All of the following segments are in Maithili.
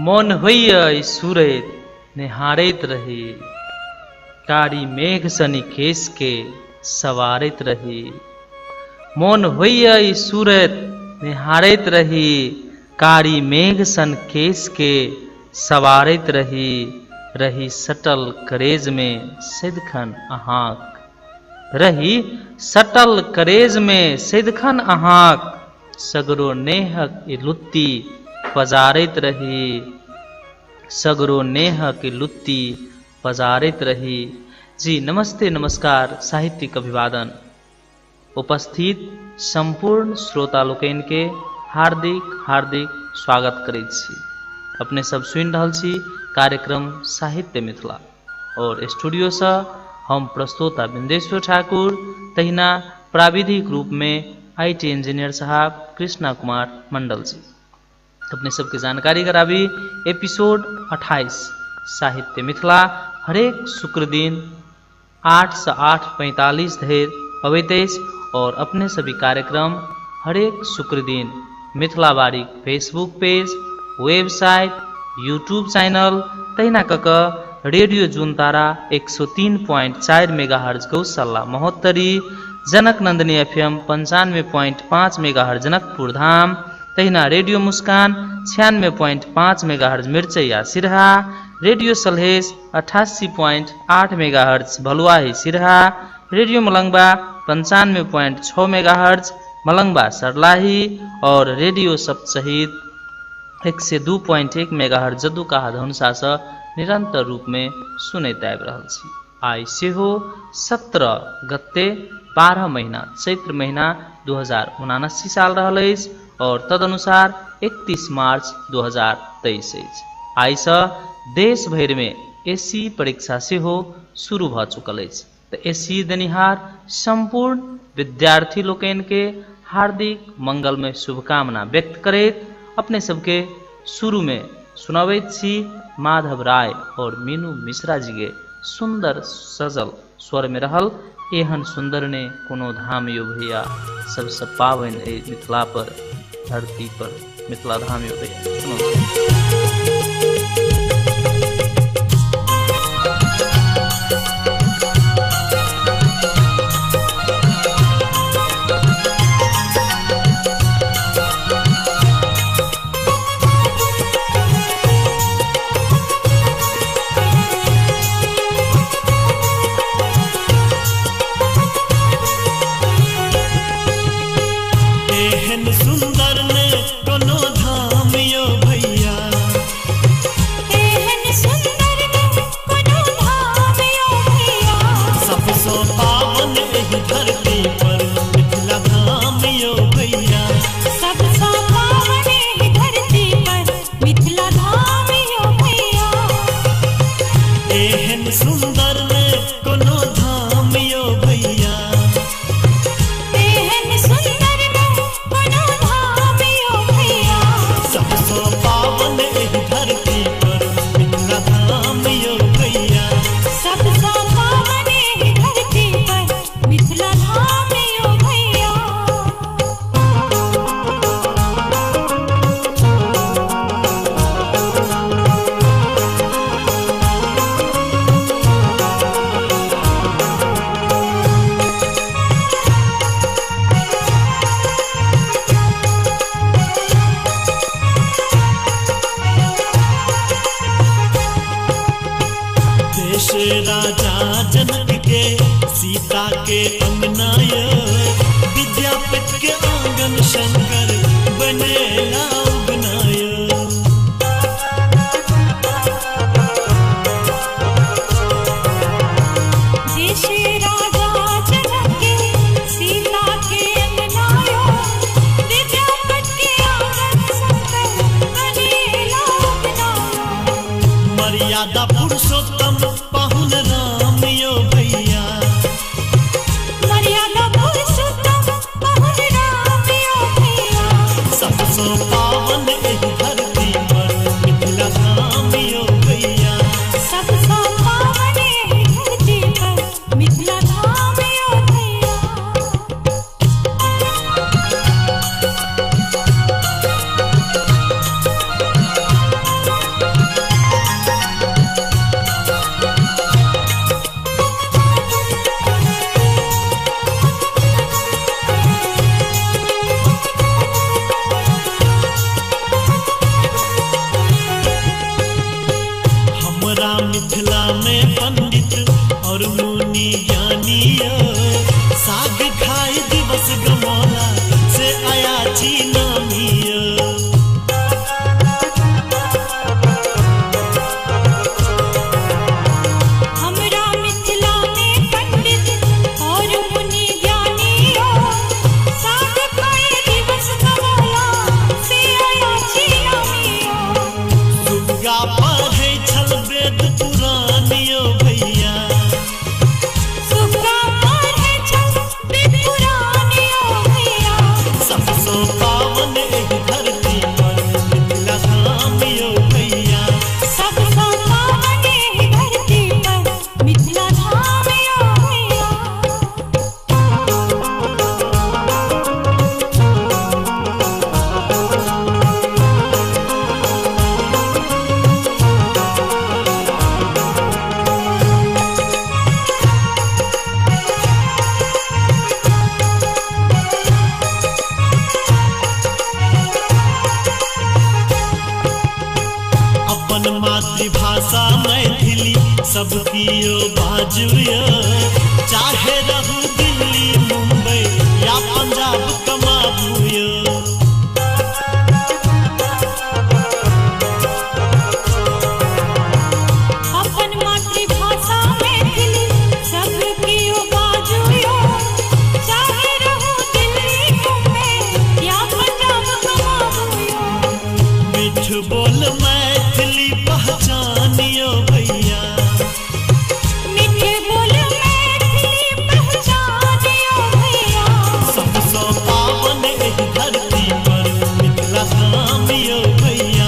मोन होइए सूरत निहारैत रही, कारी मेघ सनि केश के सवारैत रही। मोन होइए सूरत निहारैत रही, कारी मेघ सन केश के सवारैत रही। रही सटल करेज में सदिखन अहाँक, रही सटल करेज में सदिखन अहाँक। सगरो नेहक ई लुत्ती पजारैत रही, सगरो नेहक ई लुत्ती पजारैत रही। जी नमस्ते, नमस्कार, साहित्यिक अभिवादन। उपस्थित सम्पूर्ण श्रोता लोकनि के हार्दिक हार्दिक स्वागत करैत छी। अपने सब सुनि रहल छी कार्यक्रम साहित्य मिथिला और स्टूडियो से हम प्रस्तोता बिंदेश्वर ठाकुर, तहिना प्राविधिक रूप में IT engineer साहब कृष्णा कुमार मंडल जी। अपने सबके जानकारी कराबी, एपिसोड 28 साहित्य मिथिला हरेक शुक्र दिन 8 से 8:45 धरि अबैत अछि और अपने सभी कार्यक्रम हरेक शुक्र दिन मिथिला बारीक Facebook page, website, YouTube channel, तहिना कऽ कऽ radio Juntara 103.4 megahertz Gaushala Mahottari, Janak Nandini FM 95.5 megahertz Janakpur Dham, तहिना radio Muskan 96.5 megahertz Mirchaiya Siraha, radio Salhesh 88.8 megahertz Bhaluahi Siraha, radio Malangwa 95.6 megahertz Malangwa Sarlahi और रेडियो सप्तशहीद 102.1 मेगाहर्ज जदुकाहा धनुषा से निरंतर रूप में सुनैत आबि रहल छी। आइ सेहो 17 गते 12 महीना चैत्र महीना 2079 साल रहल अछि और तदनुसार 31 मार्च 2023 अछि। आइ से देश भरि में एसी परीक्षा सेहो शुरू भऽ चुकल अछि। तऽ एसी देनिहार सम्पूर्ण विद्यार्थी लोकनि के हार्दिक मंगलमय शुभकामना व्यक्त करैत अपने सबके शुरू में सुनबैत छी माधव राय और मीनू मिश्रा जी के सुंदर सजल स्वर में रहल एहन सुंदर ने कोनो धाम यो भैया, सबसे पावन ए मिथिला पर, धरती पर मिथिला धाम यो भैया। सुनो। एहन सुंदर ने कोनो धाम यो भैया, एहन सुंदर ने कोनो धाम यो भैया, सबसँ पावन एहि धरती पर मिथिला धाम यो भैया, सबसँ पावन एहि धरती पर मिथिला धाम यो भैया, एहन सुंदर ने कोनो धाम यो भैया, एहन सुंदर ने कोनो धाम यो भैया, सबसँ पावन एहि धरती पर मिथिला धाम यो भैया, सबसँ पावन एहि धरती पर मिथिला धाम यो भैया। देश राजा जनक के सीता के अंगनाय, विद्यापति के आंगन शंकर बनेला उगनाय। देश राजा जनक के सीता के अंगनायो, विद्यापति के आंगन शंकर बनेला उगनायो। मर्यादा पुरुषोत्तम पाहुन राम यो भैया, मर्यादा पुरुषोत्तम पाहुन राम यो भैया, सबसँ पावन एहि धरती पर मिथिला धाम यो भैया, सबसँ पावन एहि धरती पर मिथिला धाम यो भैया। मातृभाषा मैथिली सब कियो बाजू यो, चाहे रहू दिल्ली मुंबई या पंजाब कमाबू यो। अपन मातृभाषा मैथिली सब कियो बाजू यो, चाहे रहू दिल्ली मुंबई या पंजाब कमाबू यो। मिठ बोल मैथिली पहचानियो भैया, मिठ बोल मैथिली पहचानियो भैया। सबसँ पावन एहि धरती पर मिथिला धाम यो भैया।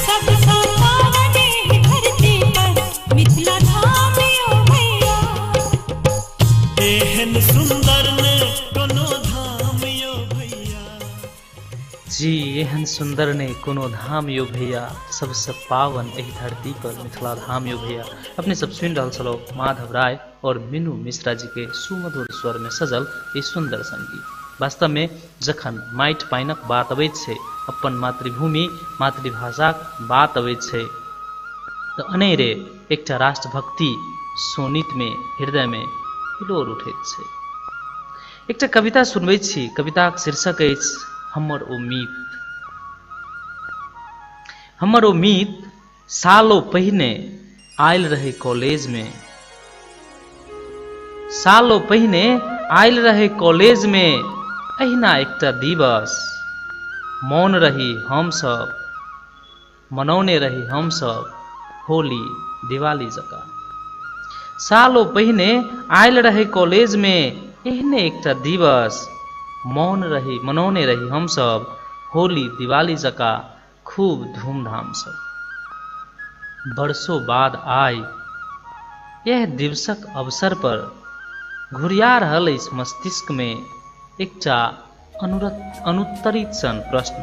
सबसँ पावन एहि धरती पर मिथिला धाम यो भैया। एहन सुंदर ने कोनो धाम यो भैया। जी, एहन सुंदर ने कोनो धाम यो भैया, सबसँ पावन एहि धरती पर मिथिला धाम यो भैया। अपने सब सुनि रहल छलहुँ माधव राय और मीनू मिश्रा जी के सुमधुर स्वर में सजल ई सुंदर संगीत। वास्तव में जखन माटि पानिक बात अबैत छै, अपन मातृभूमि मातृभाषाक बात अबैत छै, तऽ अनेरे एकटा राष्ट्रभक्ति शोणित में हृदय में हिलोर उठैत छै। एकटा कविता सुनबै छी। कविताक शीर्षक अछि हमर ओ मीत। हमर ओ मीत सालो पहिने आयल रहे कॉलेज में, सालो पहिने आयल रहे कॉलेज में, एहिना एकटा दिवस मौन रही हम सब, मनौने रही हम सब होली दिवाली जकाँ। सालो पहिने आयल रहे कॉलेज में एहने एकटा दिवस, मौन रही मनौने रही हम सब होली दिवाली जकाँ खूब धूमधामसँ। बरसों बाद आइ यह दिवसक अवसर पर घुरिया रहल अछि मस्तिष्क में एकटा अनुत्तरित सन प्रश्न।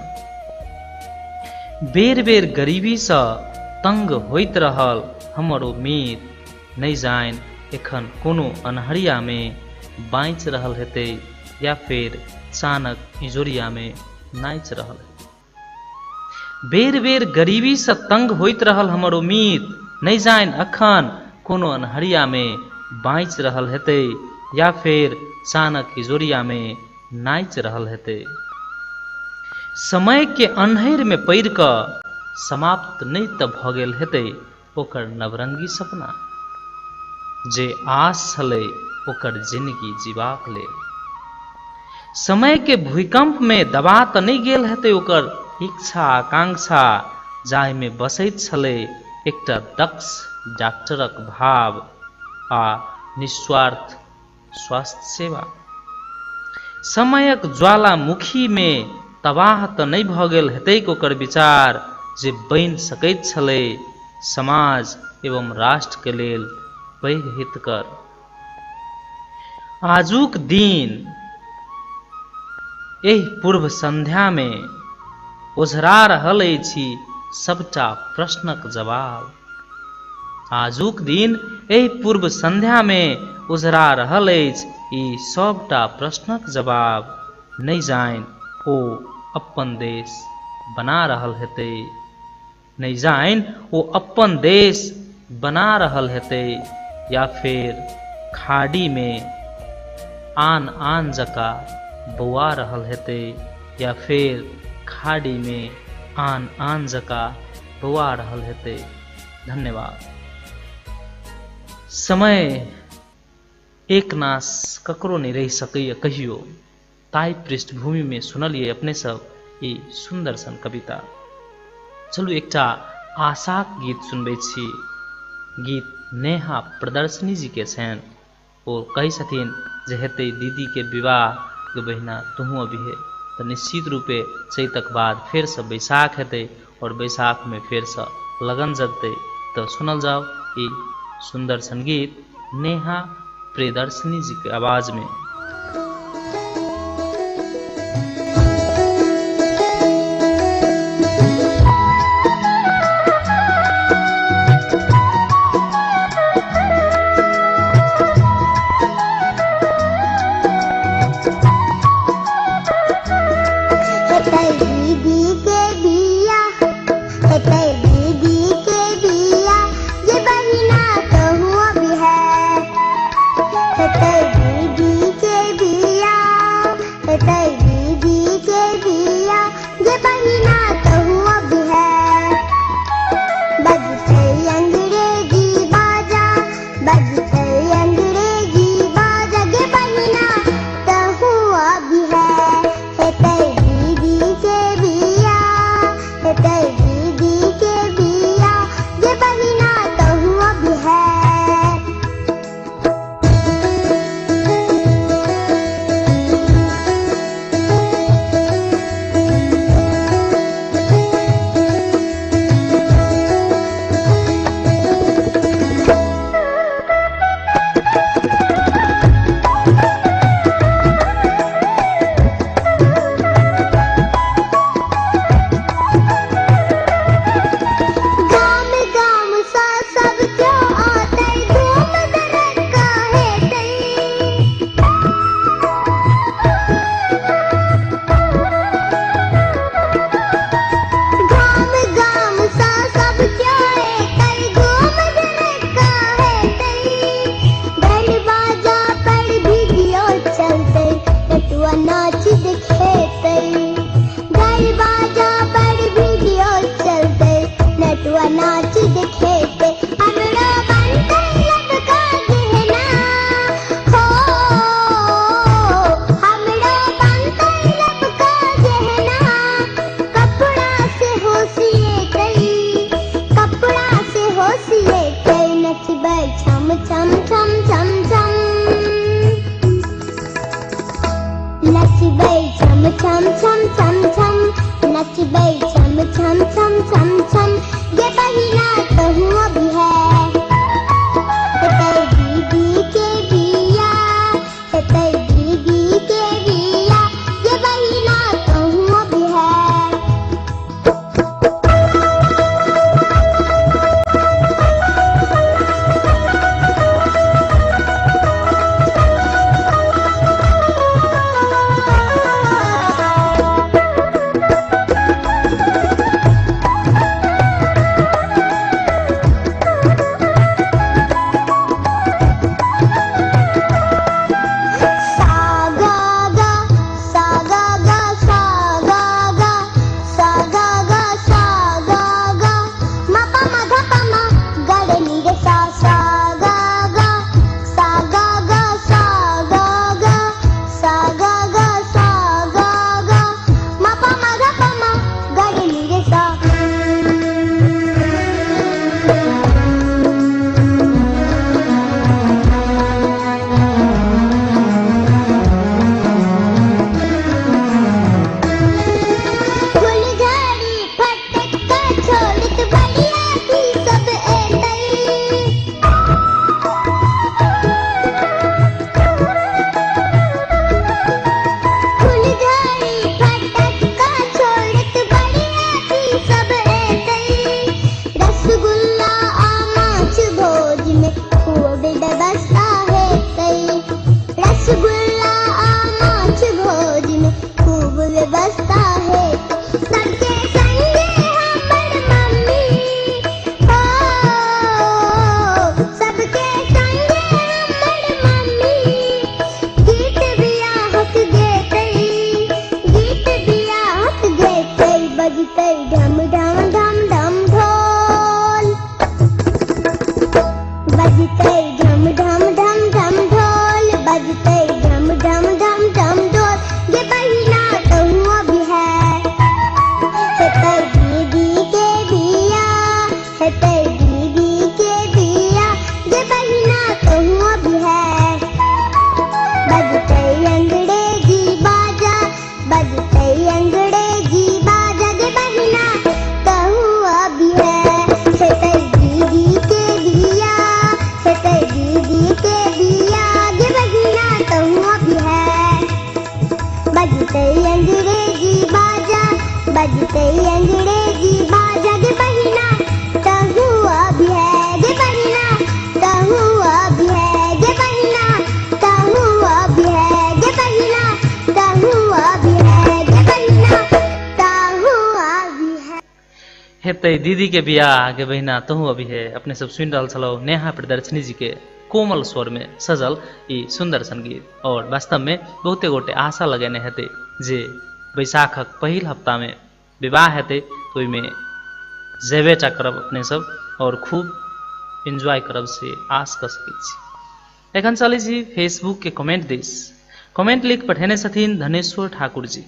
बेर बेर गरीबीसँ तंग होइत रहल हमर ओ मीत, नहि जानि एखन कोनो अन्हरिया में बाँचि रहल हेतै या फेर चानक इजोरिया में नाचि रहल हेतै। बेर बेर गरीबीसँ तंग होइत रहल हमर ओ मीत, नहि जानि एखन कोनो अन्हरिया में बाँचि रहल हेतै या फेर चानक इजोरिया में नाचि रहल हेतै। समय के अन्हरि में पड़ि कऽ समाप्त नहि तऽ भऽ गेल हेतै ओकर नवरंगी सपना, जे आस छलै ओकर जिंदगी जीबाक लेल। समय के भूकंप में दबा तऽ नहि गेल हेतै ओकर इच्छा आकांक्षा, जाहिमे बसैत छलै एकटा दक्ष डॉक्टरक भाव आ निस्वार्थ स्वास्थ्य सेवा। समयक ज्वालामुखी में तबाह तऽ नहि भऽ गेल हेतैक ओकर विचार, जे बनि सकैत छलै समाज एवं राष्ट्र के लेल पैघ हितकर। आजुक दिन एहि पूर्व संध्या में ओझरा रहल अछि सबटा प्रश्नक जवाब। आजुक दिन एहि पूर्व संध्या में ओझरा रहल अछि ई सबटा प्रश्नक जवाब। नहि जानि ओ अपन देश बना रहल हेतै, नहि जानि ओ अपन देश बना रहल हेतै या फेर खाड़ी में आन आन जकाँ बौआ रहल हेतै, या फेर खाड़ी में आन आन जकाँ बौआ रहल हेतै। धन्यवाद। समय एक नाश ककरो नहि रहि सकैए कहियो, ताहि पृष्ठभूमि में सुनलियै अपने सब ई सुंदर सन कविता। चलू एकटा आशाक गीत सुनबै छी। गीत नेहा प्रदर्शनी जी के छनि। ओ कहै छथिन जे हेतै दीदी के विवाह गे बहिना तुहूँ अबिहे, तऽ निश्चित रूपे चैतक बाद फेरसँ बैसाख हेतै और बैसाख में फेरसँ लगन जगतै। तऽ सुनल जाओ ई सुंदर सन गीत नेहा प्रियदर्शनी जी के आवाज में। हेतै दीदी के बिया, हेतै दीदी के बिया, नचबै छम छम छम छम छम, नचबै छम छम छम छम छम, गे बहिना तहु अभी है। हेतै दीदी के बिया, हेतै दीदी के बिया, गे बहिना तहु अभी है। सा गा गा सा गा गा सा गा गा सा गा गा सा गा गा, म प म ध प म ग रे नि रे सा, सा गा गा सा गा गा सा गा गा सा गा गा सा गा गा, म प म ध प म ग रे नि रे सा। फुलझड़ी फटका छोड़त बरियाती सब एतै। फुलझड़ी फटका छोड़त बरियाती सब एतै। रसगुल्ला आ माछ भोज में खूब व्यवस्था हेतै। रसगुल्ला आ माछ भोज में खूब व्यवस्था हेतै। सबके संगे हमर मम्मी हो, सबके संगे हमर मम्मी, गीत बियाहक गेतै, गीत बियाहक गेतै, बजतै ढम ढम ढम ढम ढोल, बजतै ढम ढम ढम ढम ढोल, बजतै ढम ढम ढम ढम ढोल, गे बहिना तहु अभी है। हेतै दीदी के बिया, हेतै दीदी के बिया, गे बहिना तहु अभी है। बजतै अंग्रेजी बाजा, बजतै अंग्रेजी बाजा, गे बहिना तहु अभी है। हेतै दीदी के बिया, हेतै दीदी के बिया, गे बहिना तहु अभी है। बजतै अंग्रेजी बाजा, बजतै अंग्रेजी बाजा, गे बहिना तहु अभी है, गे बहिना तहु अभी है, गे बहिना तहु अभी है, गे बहिना तहु अभी है, गे बहिना तहु अभी है। हेतै दीदी के बियाह गे बहिना तहु अभी है। अपने सब सुनि रहल छलहुँ नेहा प्रियदर्शिनी जी के कोमल स्वर में सजल ई सुंदर संगीत। और वास्तव में बहुते गोटे आशा लगेने हेतै जे बैसाखक पहिल हफ्ता में विवाह हेतै तो ओहिमे जेबे टा करब अपने सब और खूब एंजॉय करब से आस कऽ सकै छी। एखन चलै छी फेसबुक के कमेंट दिस। कमेंट लिख पठेने छथिन धनेश्वर ठाकुर जी।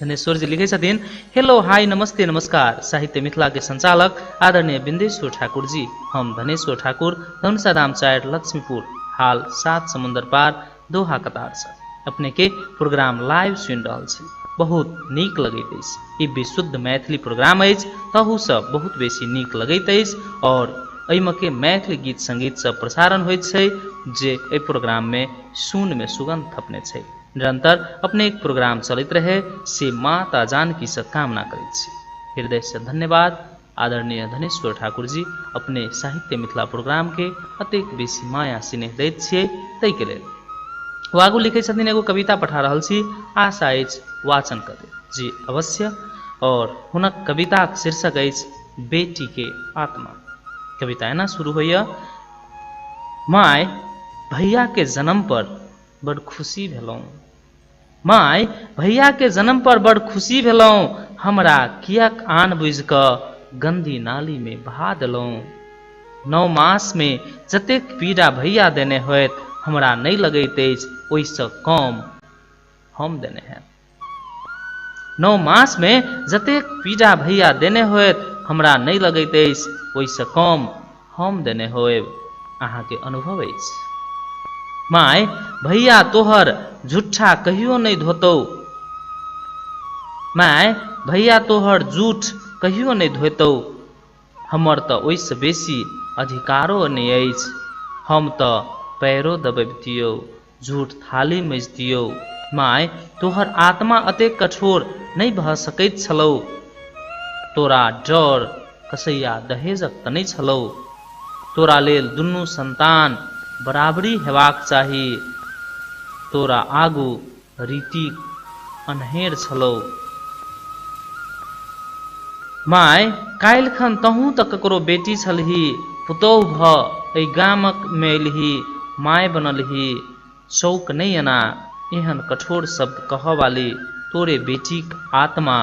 धनेश्वर जी लिखै छथिन, हेलो हाय नमस्ते नमस्कार, साहित्य मिथिला के संचालक आदरणीय बिंदेश्वर ठाकुर जी, हम धनेश्वर ठाकुर धनुषाधाम 4 लक्ष्मीपुर, हाल 7 समुद्र पार दोहा कतार से अपने के प्रोग्राम लाइव सुनि रहल छी, बहुत नीक लगैत अछि। ई विशुद्ध मैथिली प्रोग्राम अछि, तहूसँ बहुत बेसी नीक लगैत अछि और एहिमे के मैथिली गीत संगीत सब प्रसारण होइत छै जे एहि प्रोग्राम में सुन में सुगंध थपने छै। निरंतर अपने एक प्रोग्राम चलैत रहे से माता जानकी से कामना करैत छी। हृदय से धन्यवाद आदरणीय धनेश्वर ठाकुर जी, अपने साहित्य मिथिला प्रोग्राम के अतेक बेसी माया स्नेह दैत छियै ताहिके लेल। ओ आगू लिखै छथिन, एगो कविता पठा रहल छी, आशा अछि वाचन कऽ देब। जी अवश्य। और हुनक कविताक शीर्षक अछि बेटी के आत्मा। कविता एना शुरू होइए, my भैया के जन्म पर बड़ खुशी भेलहुँ, my भैया के जन्म पर बड़ खुशी भेलहुँ, हमरा किएक आन बुझि कऽ गंदी नाली में बहा देलहुँ। 9 मास में जतेक पीड़ा भैया देने होयत हमरा नहि लगैत अछि ओहिसँ कम हम देने हैब। 9 मास में जतेक पीड़ा भैया देने होयत हमरा नहि लगैत अछि ओहिसँ कम हम देने होयब। अहाँके अनुभव अछि। माय भैया तोहर झूठा कहियो नहि धोतौ। माय भैया तोहर जूठ कहियो नहि धोतौ। हमर तऽ ओहिसँ बेसी अधिकारो नहि अछि। हम तऽ पैरो दबबितियौ, झूठ थाली मजितियौ। माय तोहर आत्मा एतेक कठोर नहि भऽ सकैत छलौ। तोरा डर कसैया दहेजक तऽ नहि छलौ। तोरा लेल दुनू संतान बराबरी हेबाक चाही। तोरा आगू रीतिक अन्हेर छलौ। माय काल्हिखन तहूँ तऽ ककरो बेटी छलही, पुतोहु भऽ एहि गाममे अयलही, माय बनलही। चौक नहि एना एहन कठोर शब्द कहऽ वाली तोरे बेटीक आत्मा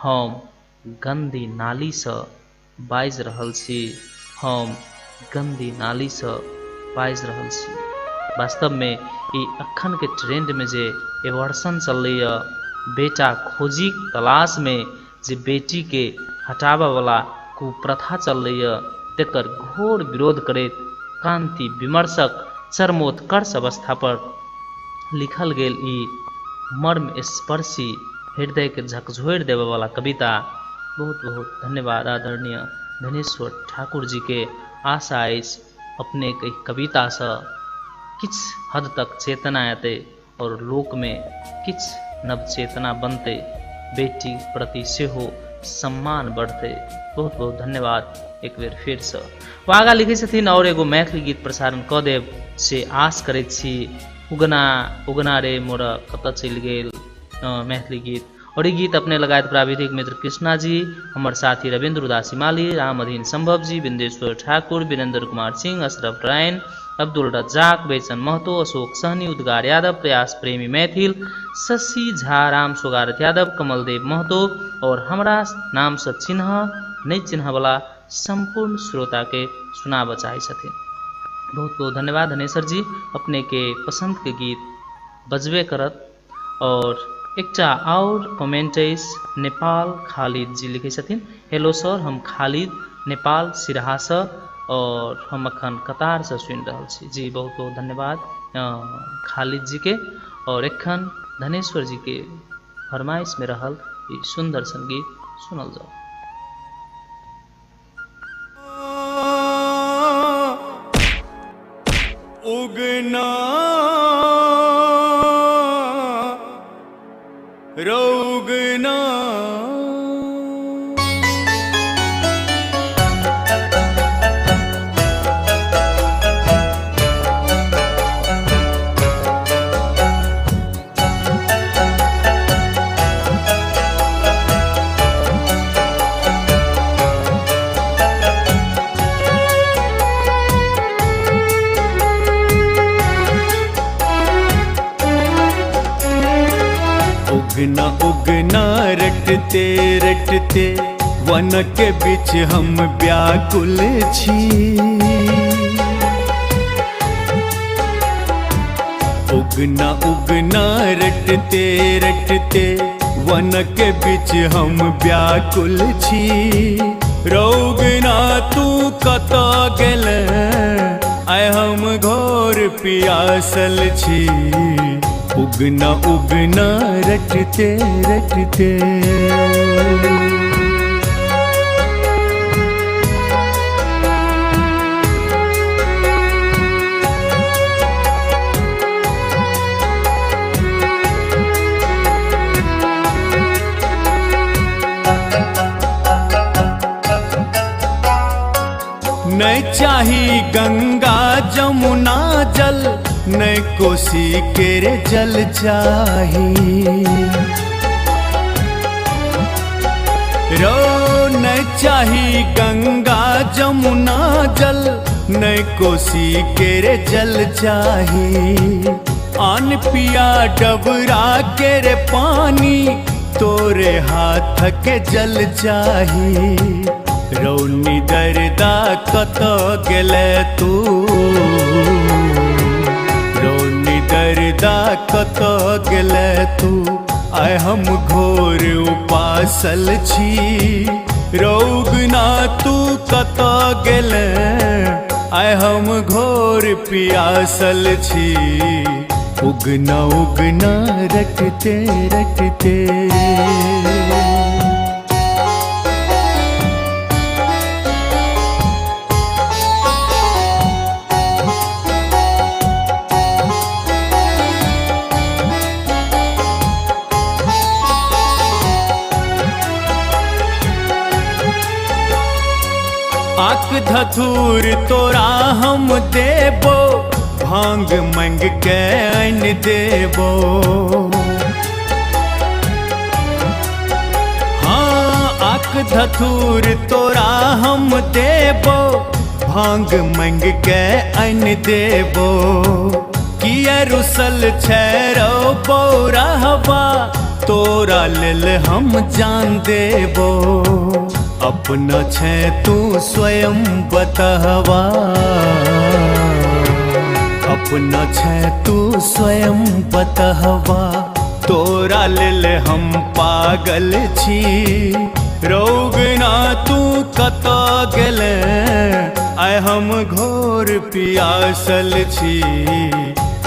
हम गन्दी नालीसँ बाजि रहल छी, हम गन्दी नालीसँ बाजि रहल छी। वास्तवमे ई अखनके ट्रेंडमे जे एवर्सन चललैए, बेटा खोजीक तलाशमे जे बेटीके हटाबऽवला कुप्रथा चललैए, तकर घोर विरोध करैत कान्ति विमर्शक चरमोत्कर्ष अवस्था पर लिखल गेल ई मर्म स्पर्शी हृदयके झकझोरि देबऽवला कविता। बहुत बहुत धन्यवाद आदरणीय धनेश्वर ठाकुर जी के। आशा अछि अपनेके एहि कवितासँ किछु हद तक चेतना एतै और लोकमे किछु नव चेतना बनतै, बेटी प्रति सेहो सम्मान बढ़तै। बहुत बहुत धन्यवाद एक बेर फेरसँ। ओ आगाँ लिखै छथिन और एगो मैथिली गीत प्रसारण कऽ देब से आश करैत छी। उगना उगना रे मोर कतऽ चलि गेल, मैथिली गीत। और ई गीत अपने लगायत प्राविधिक मित्र कृष्णा जी, हमर साथी रविन्द्र उदासी माली, राम अधीन संभव जी, बिंदेश्वर ठाकुर, वीरेंद्र कुमार सिंह, अशरफ रायन, अब्दुल रज्जाक, बेचन महतो, अशोक सहनी, उद्गार यादव, प्रयास प्रेमी मैथिल, शशि झा, राम सोगारथ यादव, कमलदेव महतो और हमरा नाम से चिन्ह नहीं चिन्ह वाला संपूर्ण श्रोता के सुनाबऽ चाहै छथिन। बहुत बहुत धन्यवाद धनेश्वर जी, अपने के पसंद के गीत बजबे करत। और एकटा और कमेंट अछि, नेपाल खालिद जी लिखै छथिन, हेलो सर, हम खालिद नेपाल सिरहासँ और हम अखन कतारसँ सुनि रहल छी। जी बहुत बहुत धन्यवाद खालिद जी के। और एखन धनेश्वर जी के फरमाइश में रहल ई सुंदर संगीत सुनल जाओ। उगना रोगना उगना उगना रटते रटते वन के बीच हम व्याकुल छी। उगना उगना रटते रटते वन के बीच हम व्याकुल छी। रौगना तू कत गेल आइ हम घोर पियासल छी। उगना उगना रटते रटते। नहीं चाही गंगा जमुना जल, नहीं कोसी केरे जल चाही। रो नहीं चाही गंगा जमुना जल, नहीं कोसी केरे जल चाही। आन पिया डबरा केरे पानी, तोरे हाथ के जल चाही। रौनी दर्दा कत गेले तू, रौनी दर्दा कत गेले तू, आइ हम घोर उपासल छी। रौगना तू कत गेले आइ हम घोर पियासल छी। उगना उगना रटते रटते। आक धथूर तोरा हम देबो, भांग मंग के आनि देबो। हाँ आक धथूर तोरा हम देबो, भांग मंग के आनि देबो। किया रुसल छै रौ बौरहबा, तोरा लेल हम जान देबो। अपना छै तू स्वयं बतहवा, अपना छै तू स्वयं बतहवा, तोरा लेल हम पागल छी। रौगना तू कतऽ गेले, आइ हम घोर पियासल छी।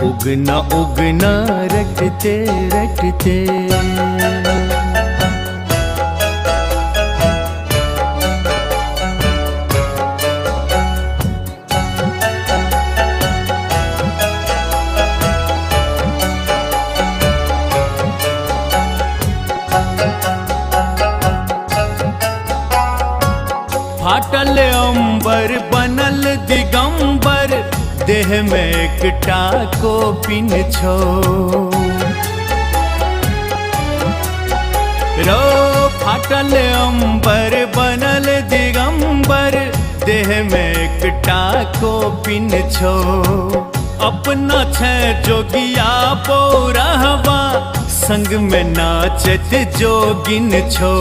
उगना उगना रटते रटते। फाटल अंबर बनल दिगंबर, देह में एकटा कोपिन छो। रो फाटल अंबर बनल दिगंबर, देह में एकटा कोपिन छो। अपना छै जोगिया पौरहबा, संग में नाचत जोगिन छो।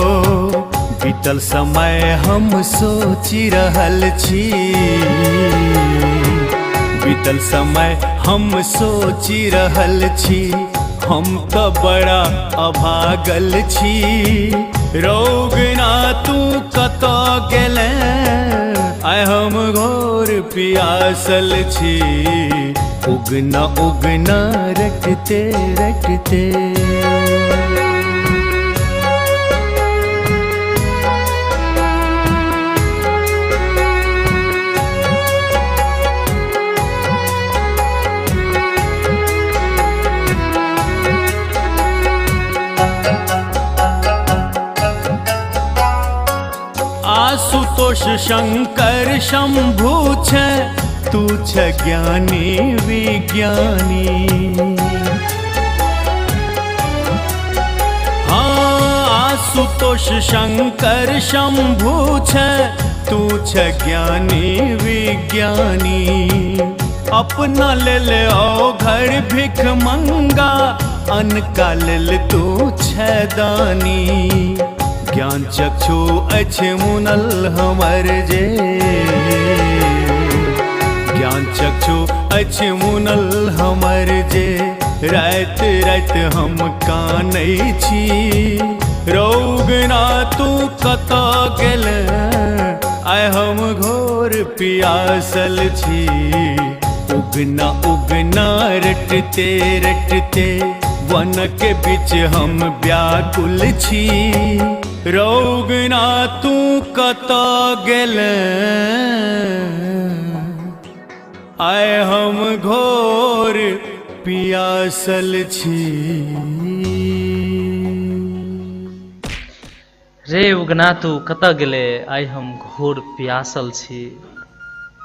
बीतल समय हम सोचि रहल छी, बीतल समय हम सोचि रहल छी, हम तऽ बड़ा अभागल छी। रौगना तू कतऽ गेले, आइ हम घोर पियासल छी। उगना उगना रटते रटते। आशुतोष शंकर शंभु छै, तू छै ज्ञानी विज्ञानी। हाँ आशुतोष शंकर शंभु छै, तू छै ज्ञानी विज्ञानी। अपना लेल आओ घर भिख मंगा, अनका लेल तू छै दानी। ज्ञान चक्षु अछि मुनल हमर जे, ज्ञान चक्षु अछि मुनल हमर जे, राति राति हम कानै छी। रौगना तू कतऽ गेले, आइ हम घोर पियासल छी। उगना उगना रटते रटते, वन के बीच हम व्याकुल छी। रौगना तू कतऽ गेले, आइ हम घोर पियासल छी। रे उगना तू कतऽ गेले, आइ हम घोर पियासल छी।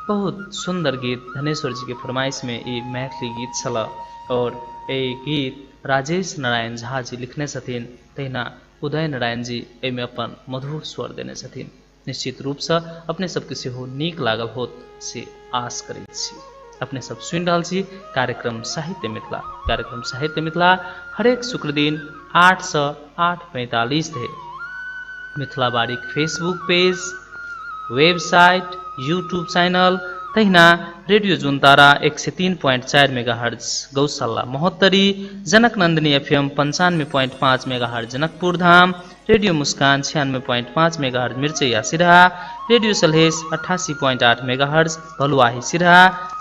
बहुत सुंदर गीत धनेश्वर जी के फरमाइश में ई मैथिली गीत छल और एहि गीत राजेश नारायण झा जी लिखने छथिन, तहिना उदय नारायण जी एहिमे अपन मधुर स्वर देने छथिन। निश्चित रूपसँ अपने सबके सेहो नीक लागल होत से आस करैत छी। अपने सब सुनि रहल छी कार्यक्रम साहित्य मिथिला। कार्यक्रम साहित्य मिथिला हरेक शुक्र दिन 8 से 8:45 धरि मिथिला बारीक Facebook page, website, YouTube channel, तहिना radio Juntara 103.4 megahertz Gaushala Mahottari, Janak Nandini FM 95.5 megahertz Janakpur Dham, radio Muskan 96.5 megahertz Mirchaiya Siraha, radio Salhes 88.8 megahertz Bhaluwahi Siraha,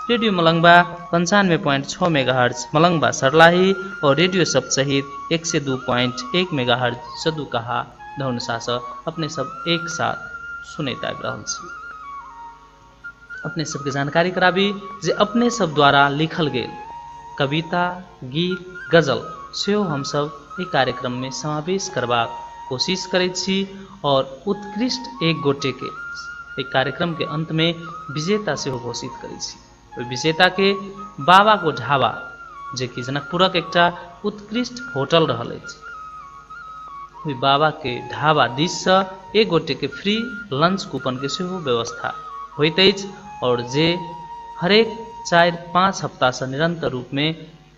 radio Malangwa 95.6 megahertz Malangwa Sarlahi और रेडियो सब सहित 102.1 मेगाहर्ज सदुकाहा धनुषा से अपने सब एक साथ सुनैत आबि रहल छी। अपने सबके जानकारी कराबी जे अपने सब द्वारा लिखल गेल कविता, गीत, गजल सेहो हमसब एहि कार्यक्रम में समावेश करबाक कोशिश करैत छी और उत्कृष्ट एक गोटे के एहि कार्यक्रम के अंत में विजेता सेहो घोषित करैत छी। ओहि विजेता के बाबा को ढाबा जे कि जनकपुरक एकटा उत्कृष्ट होटल रहल अछि, ओहि बाबा के ढाबा दिससँ एक गोटे के फ्री लंच कूपन के सेहो व्यवस्था होइत अछि और जे हरेक 4-5 हफ्तासँ निरंतर रूप में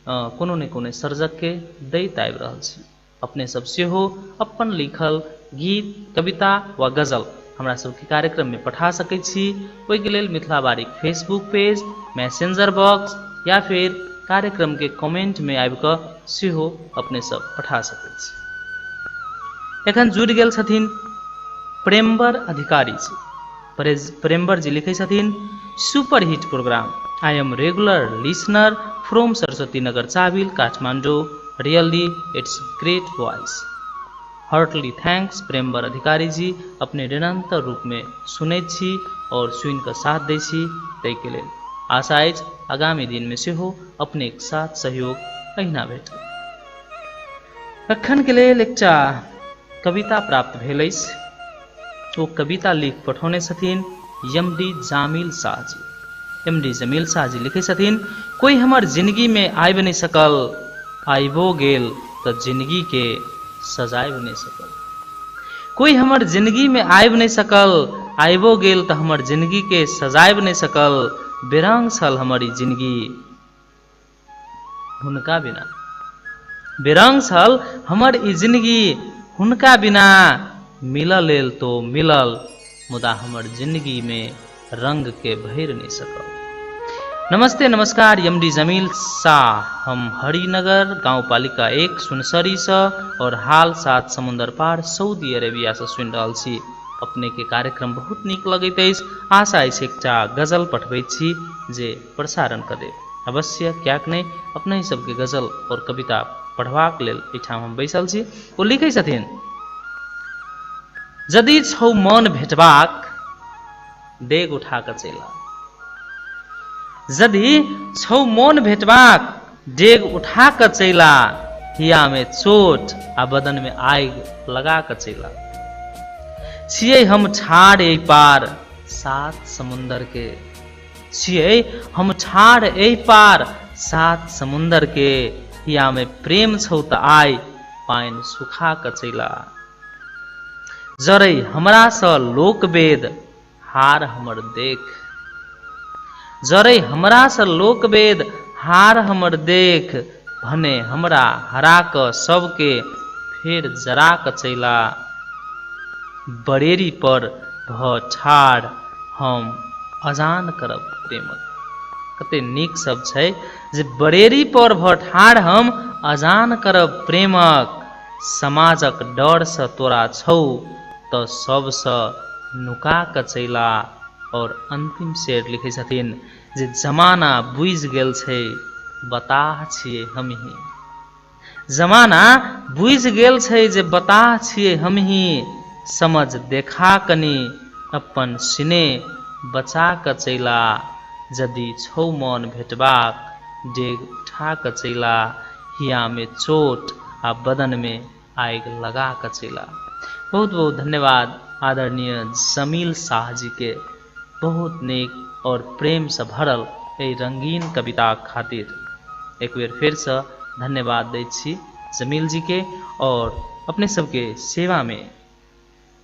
कोनो ने कोनो सर्जक के दैत आबि रहल छी। अपने सब सेहो अपन लिखल गीत, कविता वा गजल हमरा सबके कार्यक्रम में पठा सकै छी। ओहिके लेल मिथिला बारीक फेसबुक पेज, मैसेंजर बॉक्स या फिर कार्यक्रम के कमेंट में आबि कऽ सेहो अपने सब पठा सकै छी। एखन जुड़ि गेल छथिन प्रेमवर अधिकारी जी। प्रेमवर जी लिखै छथिन, super hit program, I am regular listener from Saraswati Nagar Chabhil Kathmandu, really it's great voice, heartily thanks Premvar Adhikari ji. अपने निरंतर रूप में सुनैत छी और सुनि कऽ साथ दै छी, ताहिके लेल आशा अछि आगामी दिन में सेहो अपने साथ सहयोग अहिना भेटत। एखन के लेल एकटा कविता प्राप्त भेल अछि, ओ कविता लिख पठौने छथिन एम.डी. जामिल शाह जी। एम.डी. जमील शाह जी लिखै छथिन, कोई हमर जिंदगी में आबि नहि सकल, आबिओ गेल तऽ जिंदगी के सजाबि नहि सकल। कोई हमर जिंदगी में आबि नहि सकल, आबिओ गेल तऽ हमर जिंदगी के सजाबि नहि सकल, बेरंग छल हमर ई जिंदगी हुनका बिना, बेरंग छल हमर ई जिंदगी हुनका बिना, मिलल लेल तो मिलल मुदा हमर जिंदगी में रंग के भरि नहि सकल। नमस्ते नमस्कार एम.डी. जमील शाह, हम हरिनगर गाउँपालिका 1 सुनसरी से और हाल 7 समुन्दर पार सऊदी अरेबिया से सुनि रहल छी। अपने के कार्यक्रम बहुत नीक लगैत अछि, आशा अछि एकटा गजल पठबैत छी जे प्रसारण कऽ देब अवश्य, किएक नहि, अपने सबके गजल और कविता पढ़बाक लेल एहिठाम हम बैसल छी। ओ लिखै छथिन, यदि छौ मन भेटबाक डेग उठा कऽ चलि आ, यदि छौ मन भेटबाक डेग उठा कऽ चलि आ, हिया में चोट आ बदन में आगि लगा कऽ चलि आ, छियै हम ठाढ़ एहि पार 7 समुन्दर के, छियै हम ठाढ़ एहि पार 7 समुन्दर के, हिया में प्रेम छौ तऽ आइ पानि सुखा कऽ चलि आ, जरै हमरा सँ लोकवेद हार हमर देख, जरै हमरा सँ लोकवेद हार हमर देख, भने हमरा हरा कऽ सबके फेर जरा कऽ चलि आ, बरेरी पर भऽ ठाढ़ हम अजान करब प्रेमक। कते नीक शब्द छै जे बरेरी पर भऽ ठाढ़ हम अजान करब प्रेमक, समाजक डर सँ तोरा छौ तऽ सबसँ नुका कऽ चलि आ। और अंतिम शेर लिखै छथिन जे जमाना बुझि गेल छै बताह छियै हमही, जमाना बुझि गेल छै जे बताह छियै हमही, समझ देखा कनी अपन सिनेह बचा कऽ चलि आ, यदि छौ मन भेटबाक डेग उठा कऽ चलि आ, हिया में चोट आ बदन में आगि लगा कऽ चलि आ। बहुत बहुत धन्यवाद आदरणीय जमील शाह जी के, बहुत नीक और प्रेम से भरल एहि रंगीन कविता खातिर एक बेर फेर से धन्यवाद दै छी जमील जी के। और अपने सबके सेवा में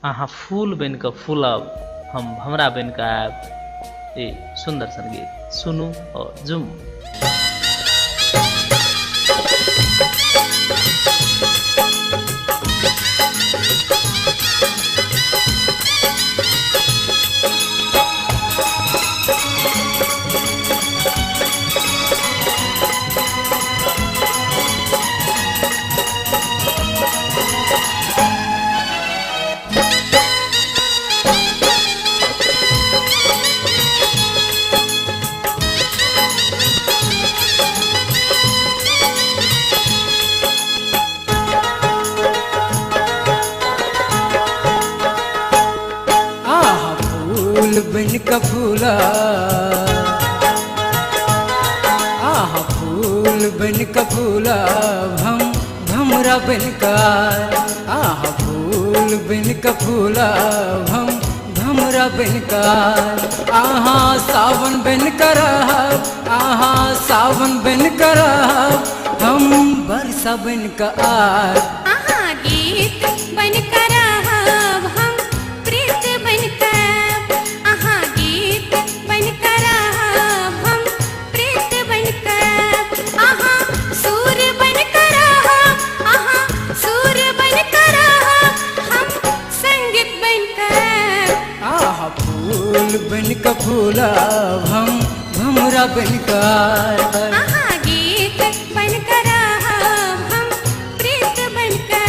अहाँ फूल बनि कऽ फूलब, हम भमरा बनि कऽ आयब, ई सुंदर सन गीत सुनू और जुमू। फूल बन क फूला, आहा फूल बन क फूला, हम भमरा बन क, आहा फूल बन क फूला, हम भमरा बन क, आहा सावन बन क रहब, आहा सावन बन क रहब, हम बरसा बन क आय। अहाँ गीत बन कर रहब, हम प्रीत बन कर। अहाँ गीत बन कर रहब, हम प्रीत बन कर। अहाँ सूर बन कर रहब, अहाँ सूर बन कर रहब, हम संगीत बन कर। आहा फूल बन क फूला, हम भमरा बन क। अहाँ गीत बन कर रहब, हम प्रीत बन कर।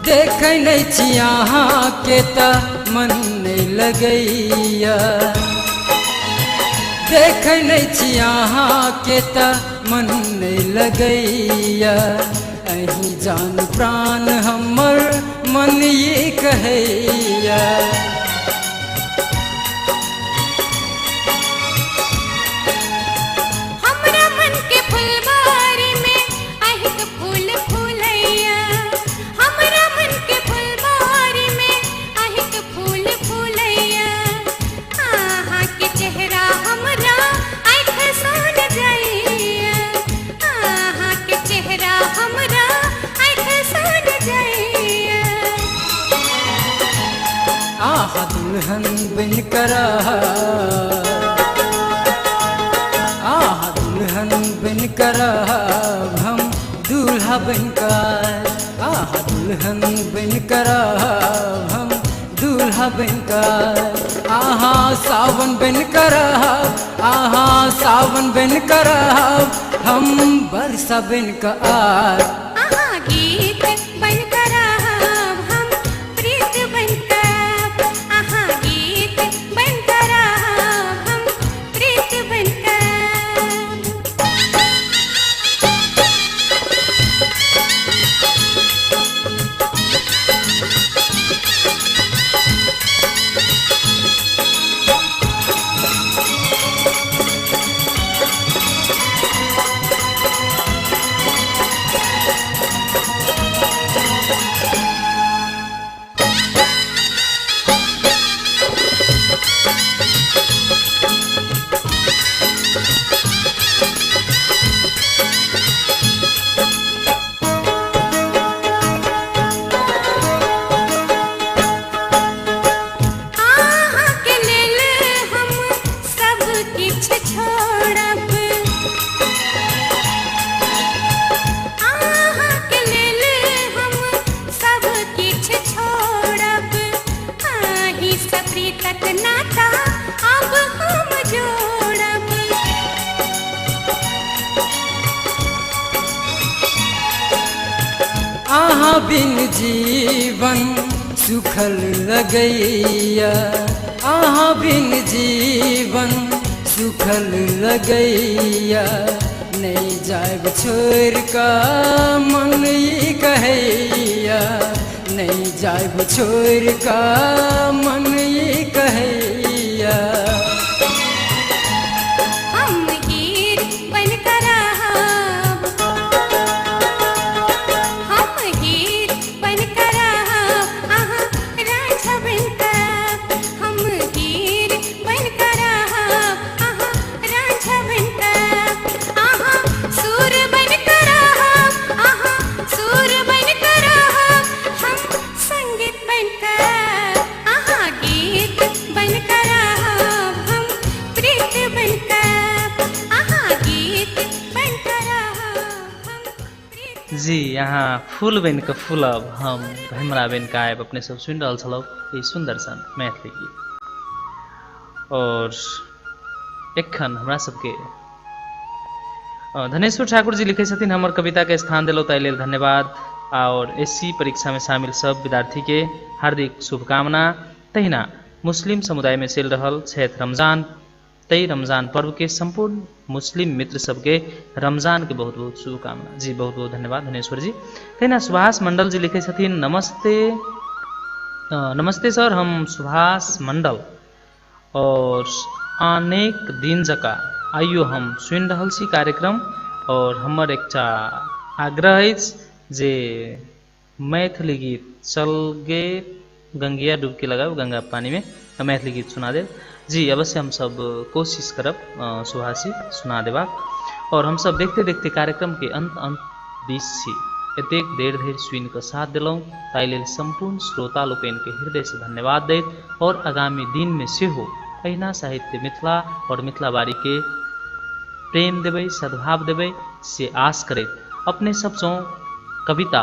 देखै नहि छी अहाँके तऽ मन नहि लगैया, देखै नहि छी अहाँके तऽ मन नहि लगैया, अहीं जान प्राण हमर मन ई कहैया। हमरा मन के फुलबारी में अहिक फूल फूलैया, हमरा मन के फुलबारी में अहिक फूल फूलैया, अहाँ के चेहरा हमरा आँख सोन जाइया, अहाँ के चेहरा हमरा आँख सोन जाइया। आहा दुल्हन बन कर, आहा दुल्हन बन कर, हम दूल्हा बन कर, आहा दुल्हन बन कर, हम दूल्हा बन कर, आहा सावन बन कर, आहा सावन बन कर, हम बरसा बन कर। अहाँ गीत बन कर रहब, हम प्रीत बन कर। अहाँ गीत बन कर रहब, हम प्रीत बन कर। अहाँ के लेल हम सब किछ छोड़ब, अहाँ के लेल हम सब किछ छोड़ब, अहीं सँ प्रीतक नाता अब हम जोड़ब। अहाँ बिन जीवन सुखल लगैया, अहाँ बिन जीवन सुखल लगैया, नहीं जायब छोड़ कऽ मन ई कहैया, नहीं जायब छोड़ कऽ मन ई कहैया। हम हीर बन कर रहब, हम हीर बन कर रहब, अहाँ रांझा बन कर। हम हीर बन कर रहब, अहाँ रांझा बन कर। अहाँ सूर बन कर रहब, अहाँ सूर बन कर रहब, हम संगीत बन कर। अहाँ गीत जी अहाँ फूल बनि कऽ फूलब, हम भमरा बनि कऽ आयब। अपने सब सुनि रहल छलहुँ ई सुन्दर सन मैथिली गीत। और एखन हमरा सबके धनेश्वर ठाकुर जी लिखै छथिन, हमर कविता के स्थान देलहुँ ताहि लेल धन्यवाद, और एस सी परीक्षा में शामिल सब विद्यार्थी के हार्दिक शुभकामना। तहिना मुस्लिम समुदाय में चलि रहल छथि रमजान, तै रमजान पर्व के संपूर्ण मुस्लिम मित्र सबके रमजान के बहुत बहुत शुभकामना। जी बहुत बहुत धन्यवाद धनेश्वर जी। तहिना सुभाष मंडल जी लिखै छथिन, नमस्ते नमस्ते सर, हम सुभाष मंडल और अनेक दिन जकाँ आइयो हम सुनि रहल छी कार्यक्रम, और हमर एकटा आग्रह अछि जे मैथिली गीत चल गे गंगिया डुबकी लगाउ गंगा पानी में मैथिली गीत सुना देब। जी अवश्य हम सब कोशिश करब सुभाष जी सुना देबाक। और हम सब देखते देखते कार्यक्रम के अंत अंत दिस छी, एतेक देर धरि सुनि कऽ साथ देलहुँ ताहि लेल संपूर्ण श्रोता लोकनिके हृदय से धन्यवाद दैत, और आगामी दिन में सेहो अहिना साहित्य मिथिला और मिथिलावारी के प्रेम देबै, सद्भाव देबै से आस करैत अपने सब जँ कविता,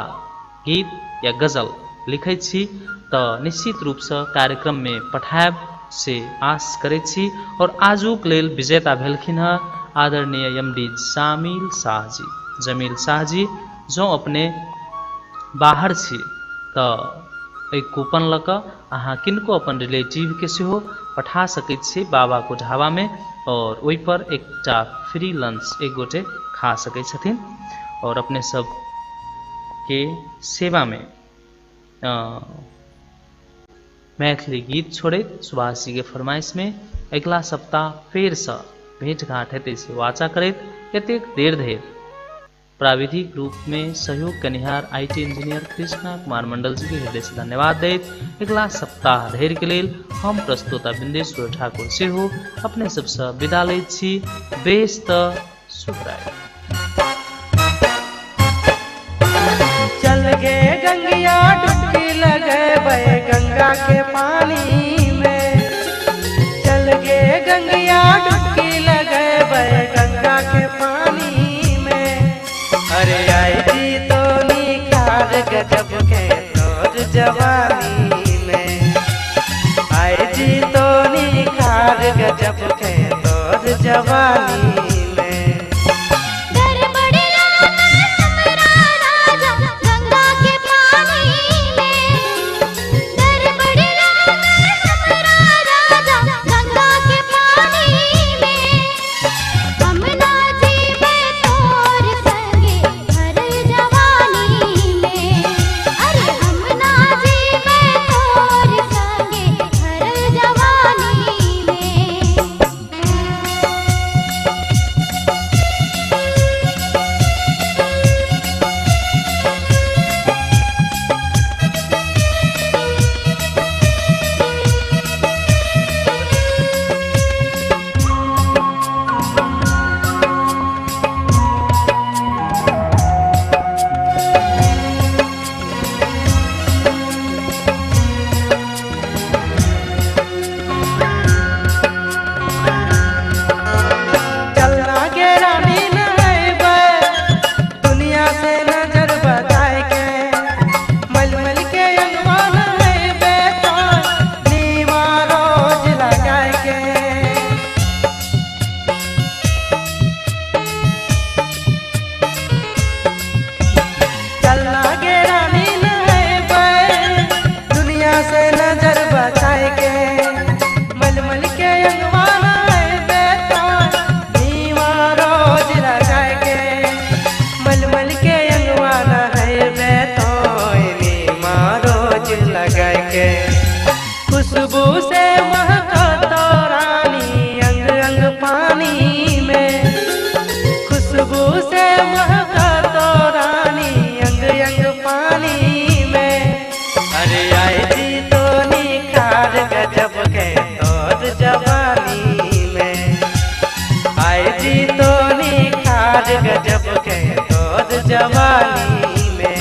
गीत या गजल लिखैत छी तऽ निश्चित रूपसँ कार्यक्रम में पठायब से आस करैत छी। और आजुक लेल विजेता भेलखिन हँ आदरणीय एम डी जामिल शाह जी। जमील शाह जी जँ अपने बाहर छी तऽ एहि कूपन लऽ कऽ अहाँ किनको अपन रिलेटिवके सेहो पठा सकैत छी बाबा को ढाबा में, और ओहि पर एकटा फ्री लंच एक गोटे खा सकैत छथिन। और अपने सब के सेवा में मैथिली गीत छोड़ैत सुभाष जी के फरमाइश में अगिला सप्ताह फेरसँ भेंट घाट हेतै से वाचा करैत एतेक देर धरि प्राविधिक रूप में सहयोग Kanihar IT engineer Krishna Kumar Mandal ji के हृदय से धन्यवाद दैत अगिला सप्ताह धरि के लेल हम प्रस्तोता बिंदेश्वर ठाकुर सेहो अपने सबसँ विदा लैत छी। बेस तऽ शुभरात्रि। चल गे गंगिया डुबकी लगेबै गंगा के पानी में, चल गे गंगिया डुबकी लगेबै गंगा के पानी में। अरे आई जी तो निखार गजब के तोर जवानी में, आई जी तो निखार गजब के तोर जवानी में। खुशबू से महका तो रानी अंग अंग पानी में, खुशबू से महका तो रानी अंग अंग पानी में। अरे आई जी तो निखार गजब के तोर जवानी में, आई जी तो निखार गजब के तोर जवानी में।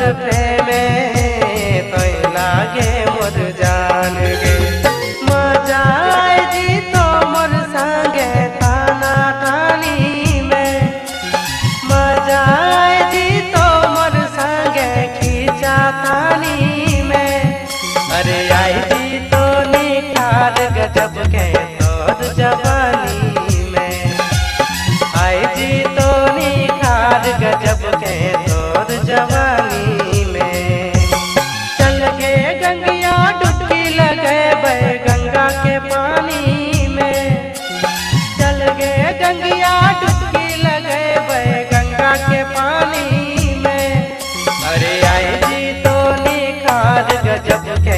तोर प्रेमे तोय लागे मोर जान गे। मजा आइ जी तो मोर संगे ताना तानी में, मजा आइ जी तो मोर संगे खींचा तानी में। अरे आई जी तो निखार गजब के तोर जवानी में, आई जी तो निखार गजब के तोर जवानी में। चल गे गंगिया डुबकी लगे बे गंगा के पानी में, चल गे गंगिया डुबकी लगे बे गंगा के पानी में। अरे आई जी तो निखार गजब के